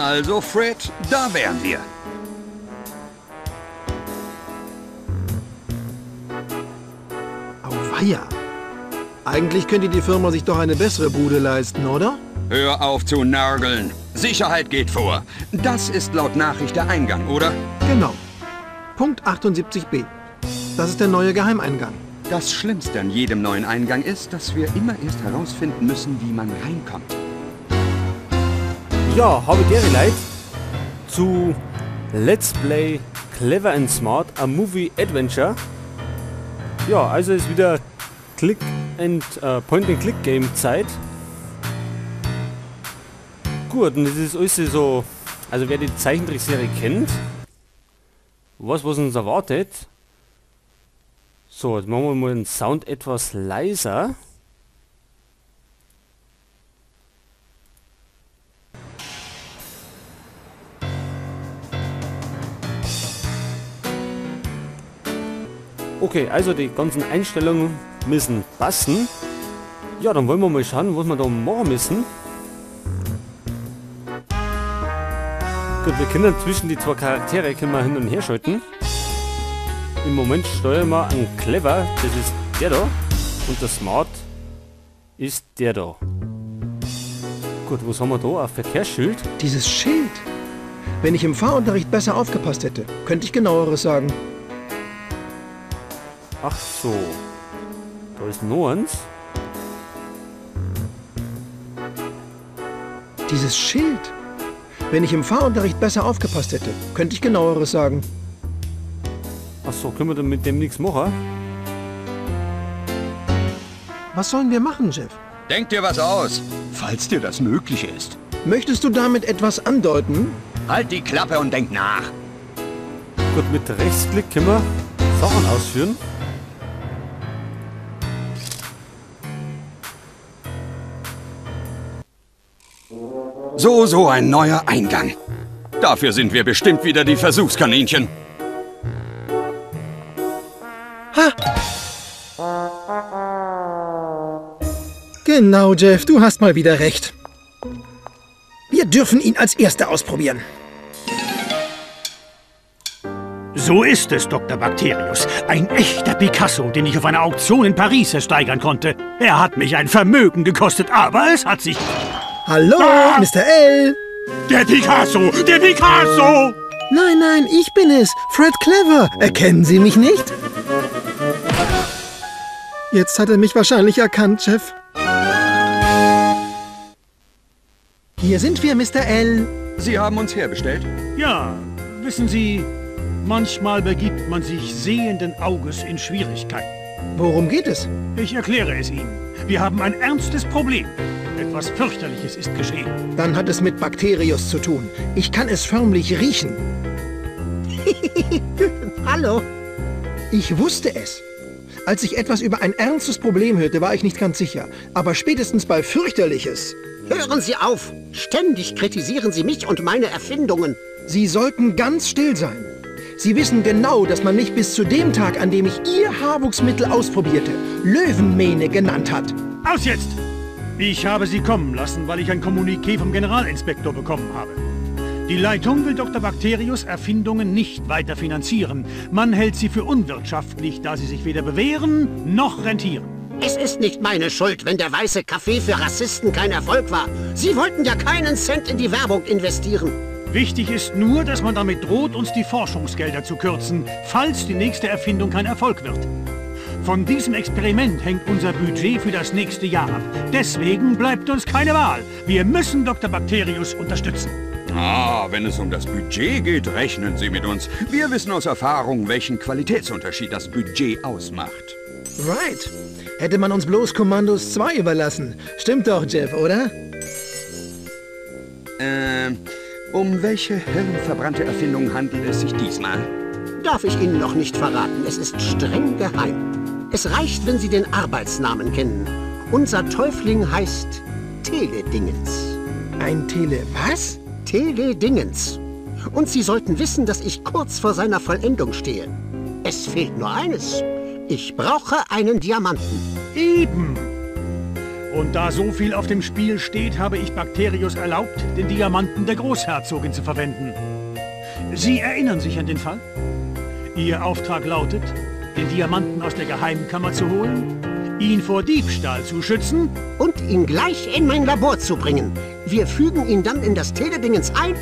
Also, Fred, da wären wir. Auweia. Eigentlich könnte die Firma sich doch eine bessere Bude leisten, oder? Hör auf zu nörgeln. Sicherheit geht vor. Das ist laut Nachricht der Eingang, oder? Genau. Punkt 78b. Das ist der neue Geheimeingang. Das Schlimmste an jedem neuen Eingang ist, dass wir immer erst herausfinden müssen, wie man reinkommt. Ja, habe dere Leute zu Let's Play Clever and Smart, a Movie Adventure. Ja, also ist wieder Click and Point and Click Game Zeit. Gut, und das ist alles so, also wer die Zeichentrickserie kennt, weiß, was uns erwartet. So, jetzt machen wir mal den Sound etwas leiser. Okay, also die ganzen Einstellungen müssen passen. Ja, dann wollen wir mal schauen, was wir da machen müssen. Gut, wir können zwischen die zwei Charaktere können wir hin und her schalten. Im Moment steuern wir einen Clever, das ist der da, und der Smart ist der da. Gut, was haben wir da? Ein Verkehrsschild. Dieses Schild! Wenn ich im Fahrunterricht besser aufgepasst hätte, könnte ich genaueres sagen. Ach so, da ist noch eins. Dieses Schild! Wenn ich im Fahrunterricht besser aufgepasst hätte, könnte ich genaueres sagen. Ach so, können wir denn mit dem nichts machen? Was sollen wir machen, Jeff? Denk dir was aus, falls dir das möglich ist. Möchtest du damit etwas andeuten? Halt die Klappe und denk nach. Gut, mit Rechtsklick können wir Sachen ausführen. So, so ein neuer Eingang. Dafür sind wir bestimmt wieder die Versuchskaninchen. Ha! Genau, Jeff, du hast mal wieder recht. Wir dürfen ihn als Erster ausprobieren. So ist es, Dr. Bakterius. Ein echter Picasso, den ich auf einer Auktion in Paris ersteigern konnte. Er hat mich ein Vermögen gekostet, aber es hat sich... Hallo, ah! Mr. L. Der Picasso! Der Picasso! Nein, nein, ich bin es, Fred Clever. Erkennen Sie mich nicht? Jetzt hat er mich wahrscheinlich erkannt, Jeff. Hier sind wir, Mr. L. Sie haben uns herbestellt? Ja, wissen Sie, manchmal begibt man sich sehenden Auges in Schwierigkeiten. Worum geht es? Ich erkläre es Ihnen. Wir haben ein ernstes Problem. Etwas Fürchterliches ist geschehen. Dann hat es mit Bakterius zu tun. Ich kann es förmlich riechen. Hallo. Ich wusste es. Als ich etwas über ein ernstes Problem hörte, war ich nicht ganz sicher. Aber spätestens bei Fürchterliches. Hören Sie auf! Ständig kritisieren Sie mich und meine Erfindungen. Sie sollten ganz still sein. Sie wissen genau, dass man mich bis zu dem Tag, an dem ich Ihr Haarwuchsmittel ausprobierte, Löwenmähne genannt hat. Aus jetzt! Ich habe Sie kommen lassen, weil ich ein Kommuniqué vom Generalinspektor bekommen habe. Die Leitung will Dr. Bakterius Erfindungen nicht weiter finanzieren. Man hält sie für unwirtschaftlich, da sie sich weder bewähren noch rentieren. Es ist nicht meine Schuld, wenn der weiße Kaffee für Rassisten kein Erfolg war. Sie wollten ja keinen Cent in die Werbung investieren. Wichtig ist nur, dass man damit droht, uns die Forschungsgelder zu kürzen, falls die nächste Erfindung kein Erfolg wird. Von diesem Experiment hängt unser Budget für das nächste Jahr ab. Deswegen bleibt uns keine Wahl. Wir müssen Dr. Bakterius unterstützen. Ah, wenn es um das Budget geht, rechnen Sie mit uns. Wir wissen aus Erfahrung, welchen Qualitätsunterschied das Budget ausmacht. Right. Hätte man uns bloß Kommandos 2 überlassen. Stimmt doch, Jeff, oder? Um welche hirnverbrannte Erfindung handelt es sich diesmal? Darf ich Ihnen noch nicht verraten. Es ist streng geheim. Es reicht, wenn Sie den Arbeitsnamen kennen. Unser Täufling heißt Teledingens. Ein Tele... was? Teledingens. Und Sie sollten wissen, dass ich kurz vor seiner Vollendung stehe. Es fehlt nur eines. Ich brauche einen Diamanten. Eben. Und da so viel auf dem Spiel steht, habe ich Bakterius erlaubt, den Diamanten der Großherzogin zu verwenden. Sie erinnern sich an den Fall? Ihr Auftrag lautet, den Diamanten aus der Geheimkammer zu holen, ihn vor Diebstahl zu schützen und ihn gleich in mein Labor zu bringen. Wir fügen ihn dann in das Teledingens ein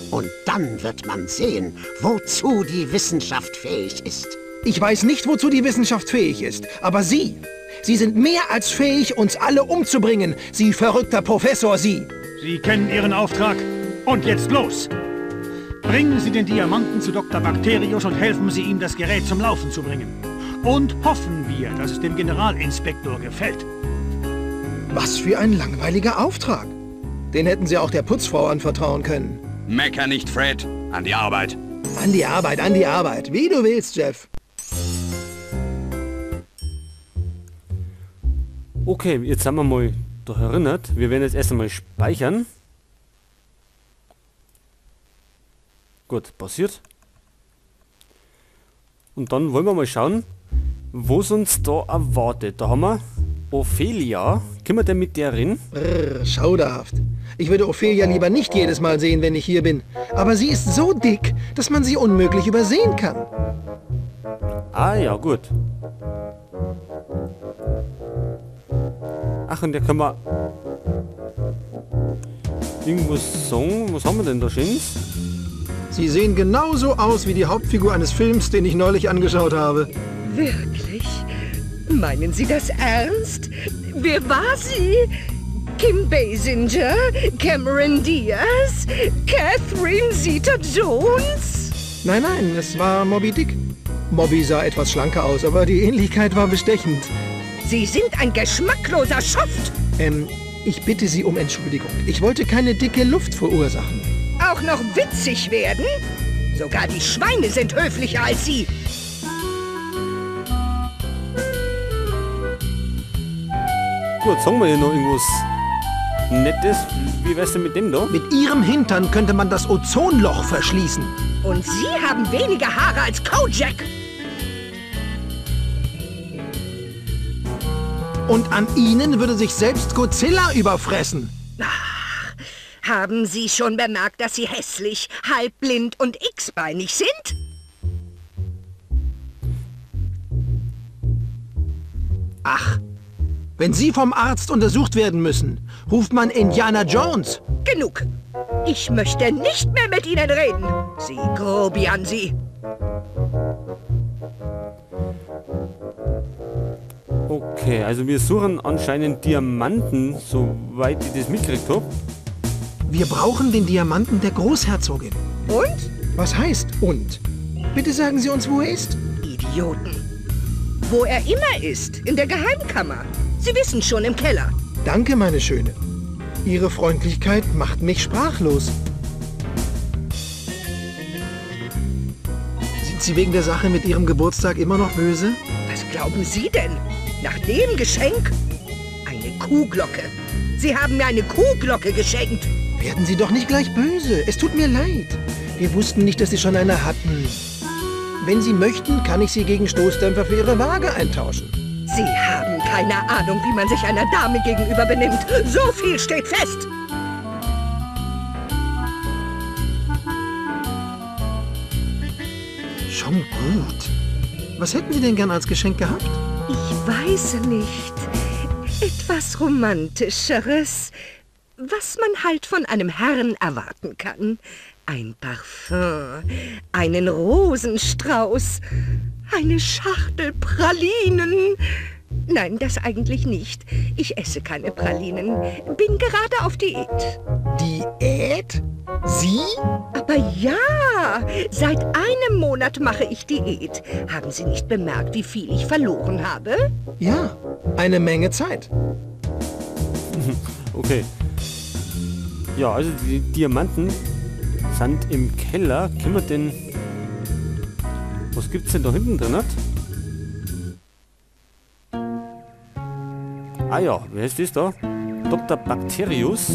und dann wird man sehen, wozu die Wissenschaft fähig ist. Ich weiß nicht, wozu die Wissenschaft fähig ist, aber Sie sind mehr als fähig, uns alle umzubringen, Sie verrückter Professor, Sie! Sie kennen Ihren Auftrag. Und jetzt los! Bringen Sie den Diamanten zu Dr. Bakterius und helfen Sie ihm, das Gerät zum Laufen zu bringen. Und hoffen wir, dass es dem Generalinspektor gefällt. Was für ein langweiliger Auftrag. Den hätten Sie auch der Putzfrau anvertrauen können. Mecker nicht, Fred. An die Arbeit. An die Arbeit, an die Arbeit. Wie du willst, Jeff. Okay, jetzt sind wir mal da erinnert. Wir werden jetzt erst einmal speichern. Gut, passiert. Und dann wollen wir mal schauen, was uns da erwartet. Da haben wir Ophelia. Können wir denn mit der reden? Brrr, schauderhaft. Ich würde Ophelia lieber nicht jedes Mal sehen, wenn ich hier bin. Aber sie ist so dick, dass man sie unmöglich übersehen kann. Ah ja, gut. Ach, und da können wir irgendwas sagen. Was haben wir denn da schönes? Sie sehen genauso aus wie die Hauptfigur eines Films, den ich neulich angeschaut habe. Wirklich? Meinen Sie das ernst? Wer war sie? Kim Basinger? Cameron Diaz? Catherine Zeta-Jones? Nein, nein, es war Moby Dick. Moby sah etwas schlanker aus, aber die Ähnlichkeit war bestechend. Sie sind ein geschmackloser Schuft! Ich bitte Sie um Entschuldigung. Ich wollte keine dicke Luft verursachen. Auch noch witzig werden? Sogar die Schweine sind höflicher als Sie. Gut, sagen wir hier noch irgendwas Nettes. Wie wär's denn mit dem da? Mit Ihrem Hintern könnte man das Ozonloch verschließen. Und Sie haben weniger Haare als Kojak. Und an Ihnen würde sich selbst Godzilla überfressen. Ach, haben Sie schon bemerkt, dass Sie hässlich, halbblind und x-beinig sind? Ach, wenn Sie vom Arzt untersucht werden müssen, ruft man Indiana Jones. Genug. Ich möchte nicht mehr mit Ihnen reden. Sie Grobian, Sie. Okay, also wir suchen anscheinend Diamanten, soweit ich das mitgekriegt habe. Wir brauchen den Diamanten der Großherzogin. Und? Was heißt und? Bitte sagen Sie uns, wo er ist. Idioten. Wo er immer ist, in der Geheimkammer. Sie wissen schon, im Keller. Danke, meine Schöne. Ihre Freundlichkeit macht mich sprachlos. Sind Sie wegen der Sache mit Ihrem Geburtstag immer noch böse? Was glauben Sie denn? Nach dem Geschenk? Eine Kuhglocke. Sie haben mir eine Kuhglocke geschenkt. Werden Sie doch nicht gleich böse. Es tut mir leid. Wir wussten nicht, dass Sie schon eine hatten. Wenn Sie möchten, kann ich sie gegen Stoßdämpfer für Ihre Waage eintauschen. Sie haben keine Ahnung, wie man sich einer Dame gegenüber benimmt. So viel steht fest. Schon gut. Was hätten Sie denn gern als Geschenk gehabt? Ich weiß nicht. Etwas Romantischeres. Was man halt von einem Herrn erwarten kann. Ein Parfum, einen Rosenstrauß, eine Schachtel Pralinen. Nein, das eigentlich nicht. Ich esse keine Pralinen. Bin gerade auf Diät. Diät? Sie? Aber ja, seit einem Monat mache ich Diät. Haben Sie nicht bemerkt, wie viel ich verloren habe? Ja, eine Menge Zeit. Okay. Ja, also die Diamanten sind im Keller. Können wir denn... Was gibt's denn da hinten drin? Ah ja, wer ist das da? Dr. Bakterius.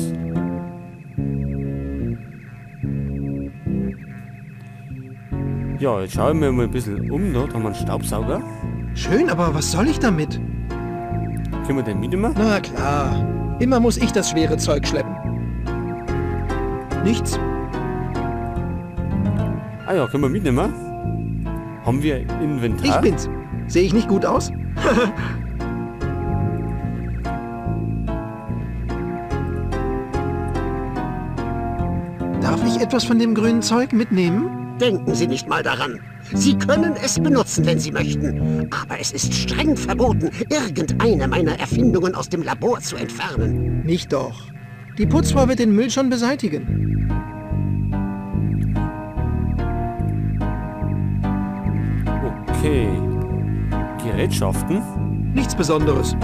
Ja, jetzt schauen wir mal ein bisschen um. Da haben wir einen Staubsauger. Schön, aber was soll ich damit? Können Können wir den mitnehmen? Na klar. Immer muss ich das schwere Zeug schleppen. Nichts. Ah ja, können wir mitnehmen? Haben wir Inventar? Ich bin's. Sehe ich nicht gut aus? Darf ich etwas von dem grünen Zeug mitnehmen? Denken Sie nicht mal daran. Sie können es benutzen, wenn Sie möchten. Aber es ist streng verboten, irgendeine meiner Erfindungen aus dem Labor zu entfernen. Nicht doch. Die Putzfrau wird den Müll schon beseitigen. Okay. Gerätschaften? Nichts Besonderes.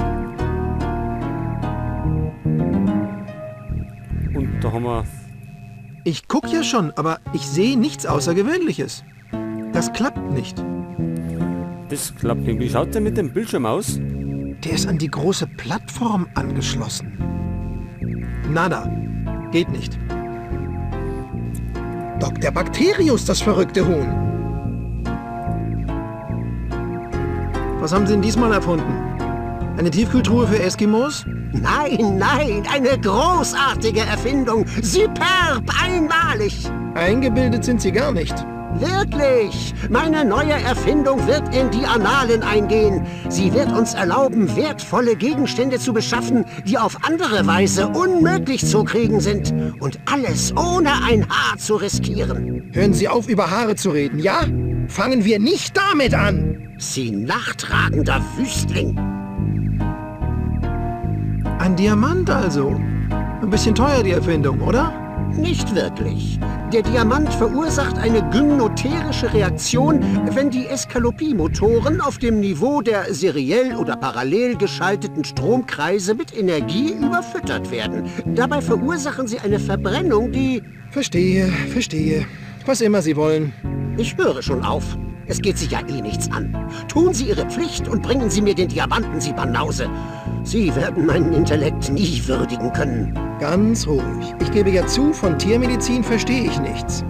Und da haben wir... Ich guck ja schon, aber ich sehe nichts Außergewöhnliches. Das klappt nicht. Das klappt nicht. Wie schaut denn mit dem Bildschirm aus? Der ist an die große Plattform angeschlossen. Nada. Geht nicht. Dr. Bakterius, das verrückte Huhn. Was haben Sie denn diesmal erfunden? Eine Tiefkühltruhe für Eskimos? Nein, nein, eine großartige Erfindung. Superb, einmalig. Eingebildet sind Sie gar nicht. Wirklich! Meine neue Erfindung wird in die Annalen eingehen. Sie wird uns erlauben, wertvolle Gegenstände zu beschaffen, die auf andere Weise unmöglich zu kriegen sind. Und alles ohne ein Haar zu riskieren. Hören Sie auf, über Haare zu reden, ja? Fangen wir nicht damit an! Sie nachtragender Wüstling! Ein Diamant also. Ein bisschen teuer, die Erfindung, oder? Nicht wirklich. Der Diamant verursacht eine gymnoterische Reaktion, wenn die Eskalopie-Motoren auf dem Niveau der seriell oder parallel geschalteten Stromkreise mit Energie überfüttert werden. Dabei verursachen sie eine Verbrennung, die... Verstehe, verstehe. Was immer Sie wollen. Ich höre schon auf. Es geht Sie ja eh nichts an. Tun Sie Ihre Pflicht und bringen Sie mir den Diamanten, Sie Banause. Sie werden meinen Intellekt nie würdigen können. Ganz ruhig. Ich gebe ja zu, von Tiermedizin verstehe ich nichts.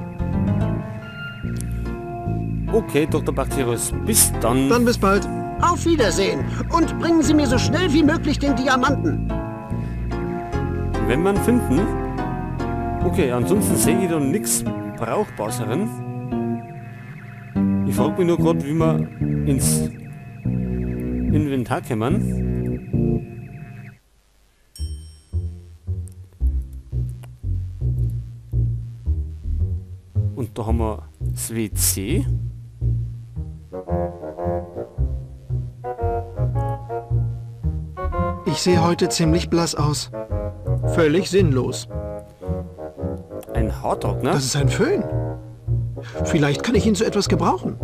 Okay, Dr. Bakterius, bis dann. Dann bis bald. Auf Wiedersehen und bringen Sie mir so schnell wie möglich den Diamanten. Wenn man finden. Okay, ansonsten sehe ich da nichts Brauchbares. Ich frage mich nur gerade, wie wir ins Inventar kommen. Und da haben wir das WC. Ich sehe heute ziemlich blass aus. Völlig sinnlos. Ein Haartrockner? Das ist ein Föhn. Vielleicht kann ich ihn zu etwas gebrauchen.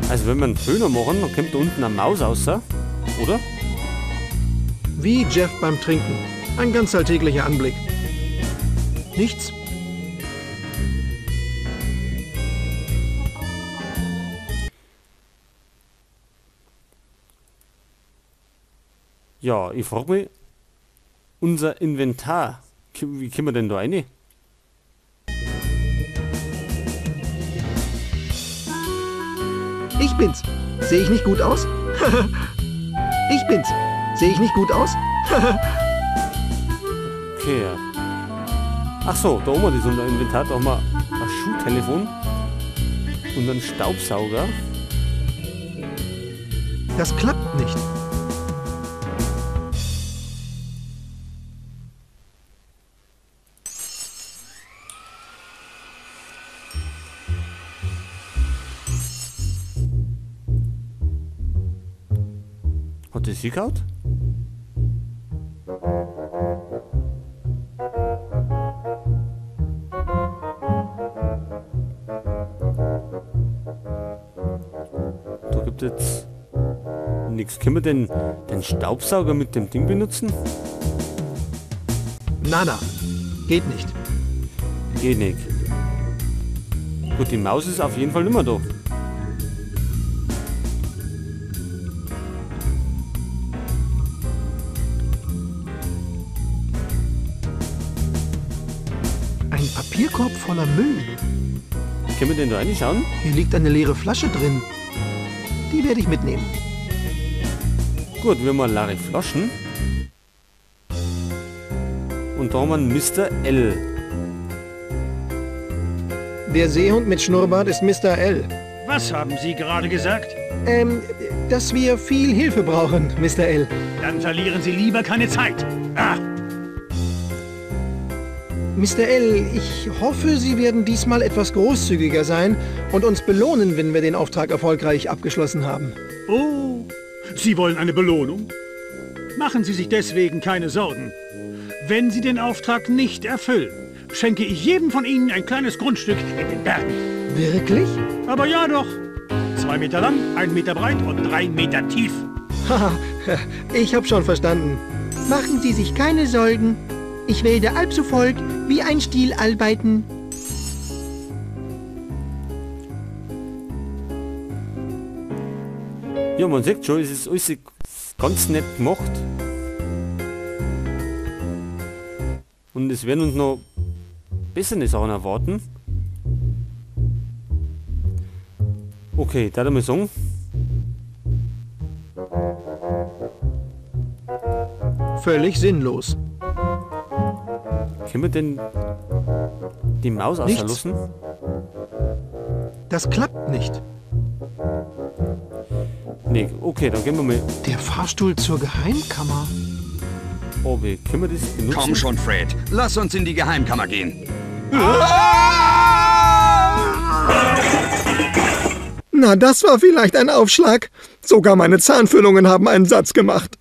Also wenn wir einen Föhner machen, dann kommt da unten eine Maus raus, oder? Wie Jeff beim Trinken. Ein ganz alltäglicher Anblick. Nichts. Ja, ich frage mich, unser Inventar, wie kommen wir denn da rein? Ich bin's. Sehe ich nicht gut aus? Ich bin's. Sehe ich nicht gut aus? Okay. Ach so, da oben ist unser Inventar. Da haben wir ein Schuhtelefon und einen Staubsauger. Das klappt nicht. Hat das hingehauen? Da gibt es jetzt nichts. Können wir denn den Staubsauger mit dem Ding benutzen? Nada. Geht nicht. Geht nicht. Gut, die Maus ist auf jeden Fall nicht mehr da. Müllkorb voller Müll. Können wir denn da reinschauen? Hier liegt eine leere Flasche drin. Die werde ich mitnehmen. Gut, wir haben mal leere Flaschen. Und da haben wir einen Mr. L. Der Seehund mit Schnurrbart ist Mr. L. Was haben Sie gerade gesagt? Dass wir viel Hilfe brauchen, Mr. L. Dann verlieren Sie lieber keine Zeit. Ah. Mr. L, ich hoffe, Sie werden diesmal etwas großzügiger sein und uns belohnen, wenn wir den Auftrag erfolgreich abgeschlossen haben. Oh, Sie wollen eine Belohnung? Machen Sie sich deswegen keine Sorgen. Wenn Sie den Auftrag nicht erfüllen, schenke ich jedem von Ihnen ein kleines Grundstück in den Bergen. Wirklich? Aber ja doch. 2 Meter lang, 1 Meter breit und 3 Meter tief. Haha, ich hab schon verstanden. Machen Sie sich keine Sorgen. Ich werde halb so voll wie ein Stiel arbeiten. Ja, man sieht schon, es ist alles ganz nett gemacht. Und es werden uns noch bessere Sachen erwarten. Okay, da mal sagen. Völlig sinnlos. Können wir denn die Maus auslassen? Das klappt nicht. Nee, okay, dann gehen wir mal. Der Fahrstuhl zur Geheimkammer. Oh, wie können wir das benutzen? Komm schon, Fred. Lass uns in die Geheimkammer gehen. Na, das war vielleicht ein Aufschlag. Sogar meine Zahnfüllungen haben einen Satz gemacht.